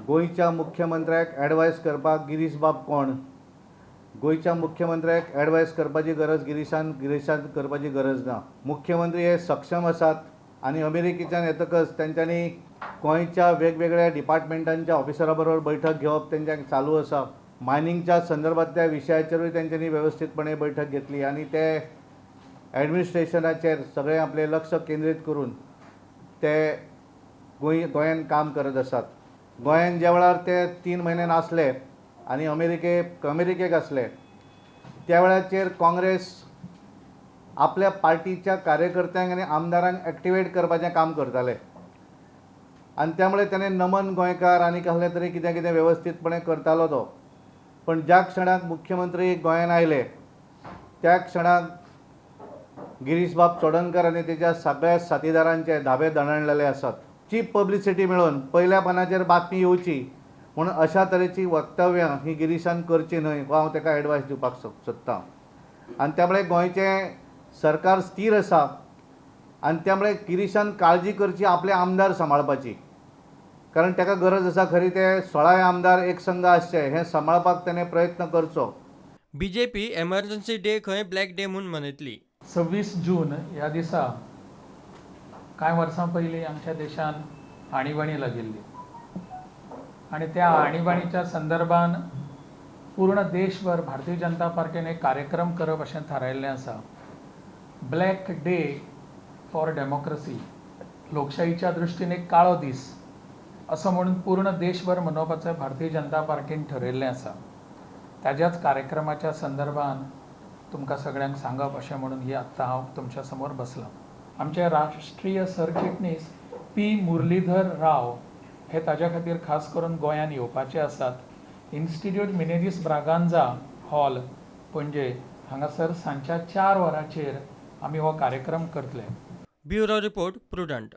गोंयच्या मुख्यमंत्र्याक एडवायस करपाक गिरीश बाब कोण? गोंयच्या मुख्यमंत्र्याक एडवायस करपाची गरज गिरीशान करपाची गरज ना. मुख्यमंत्री हे सक्षम आसात आनी अमेरिकेच्यान येतकच तेंच्यांनी गोंयच्या वेगवेगळ्या डिपार्टमेंटांच्या ऑफिसरा बरोबर बैठक घेवप तेंच्या चालू आसा. मायनिंगच्या संदर्भांतल्या विशयाचेरूय तेंच्यांनी वेवस्थीतपणे बैठक घेतली आनी ते एडमिनिस्ट्रेशनाचेर सगळें आपलें लक्ष केंद्रीत करून ते गोंयान काम करत आसात. गोंयान ज्या वेळार ते 3 म्हयने नासले आनी अमेरिकेक आसले त्या वेळाचेर काँग्रेस आपल्या पार्टीच्या कार्यकर्त्यांक आनी आमदारांक एक्टिवेट करपाचें काम करताले आनी त्यामुळे ताणें नमन गोंयकार आनी कसलें तरी कितें कितें वेवस्थीतपणे करतालो तो. पण ज्या क्षणाक मुख्यमंत्री गोंयान आयले त्या क्षणाक गिरीशबाब चोडणकर आनी तेच्या सगळ्या साथीदारांचे धाबे दणाणलेले आसात. चीप पब्लिसिटी मेळून पयल्या पानाचेर बातमी येवची म्हूण अशा तरेची वक्तव्यां ही गिरीशान करची न्हय हो हांव ताका एडवायस दिवपाक सोदतां. आनी त्यामुळे गोंयचें सरकार स्थीर आसा आनी त्यामुळे गिरीशान काळजी करची आपले आमदार सांबाळपाची, कारण ताका गरज आसा खरी ते 16 आमदार एक संघ आसचे हें सांबाळपाक ताणें प्रयत्न करचो. बीजेपी एमर्जन्सी डे खंय ब्लॅक डे म्हूण मनयतली. 26 जून ह्या दिसा कांय वर्सां पयलीं आमच्या देशान आणीबाणी लागिल्ली आनी त्या आणीबाणीच्या संदर्भान पूर्ण देशभर भारतीय जनता पार्टीन एक कार्यक्रम करप अशें थारायिल्लें आसा. ब्लॅक डे फॉर डेमोक्रसी, लोकशाहीच्या दृश्टीन एक काळो दीस असो म्हणून पूर्ण देशभर मनोवपाचें भारतीय जनता पार्टीन ठरयिल्लें आसा. ताज्याच कार्यक्रमाच्या संदर्भान तुमकां सगळ्यांक सांगप अशें म्हणून ही आत्तां हांव तुमच्या समोर बसलां. आमचे राष्ट्रीय सरचिटणीस पी मुरलीधर राव हे ताज्या खातीर खास करून गोंयान येवपाचे आसात. इन्स्टिट्यूट मिनेझीस ब्रागांझा हॉल पणजे हांगासर सांजच्या 4 वरांचेर आमी हो कार्यक्रम करतले. Bureau report, Prudent.